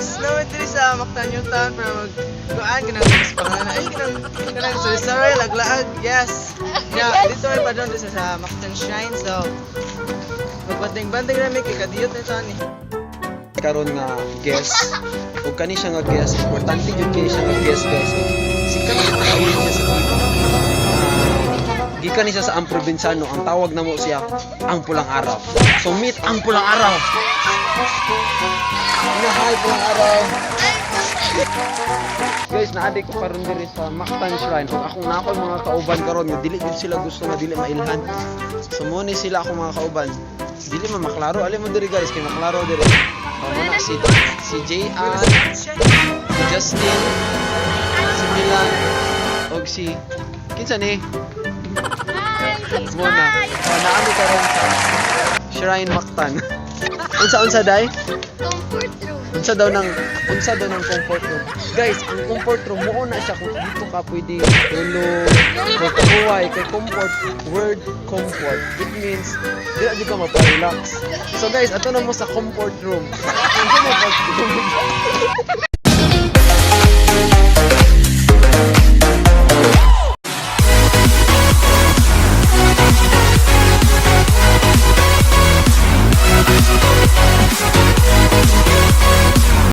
Guys, naa mi diri sa Mactan New Town para mag kuan kanang pangalan ay kanang sorry laglaag. Yes. Yeah, dito ay padong dito sa Mactan Shrine. So magbanding-banding ra mi kay kadiyot na ito ni. Karon nga guest ug kani siya nga guest, importante jud kay siya nga guest, guys. Sikat kaayo siya sa TV. Ah, gikan ni siya sa Ang Probinsyano. Ang tawag namo siya ang Pulang Araw. So meet ang Pulang Araw nga. Hi, Pulang Araw. Guys, naa diay ko karon diri sa Mactan Shrine ug akong naa koy mga kauban karon nga dili jud sila gusto nga dili mailhan. So mo ni sila akong mga kauban. Dili man maklaro. Ali mo diri, guys, kay maklaro diri. So mo na si JR, si Justin, si Milan ug si kinsa ni? Mo na. Oh, naa mi karon sa Shrine Mactan. Unsa unsa day? Comfort room. Unsa daw ng comfort room? Guys, ang comfort room mo na siya kung dito ka pwede tulog, magkuway kay comfort word, comfort. It means dili di ka mapa-relax. So guys, ato na mo sa comfort room. Unsa mo pag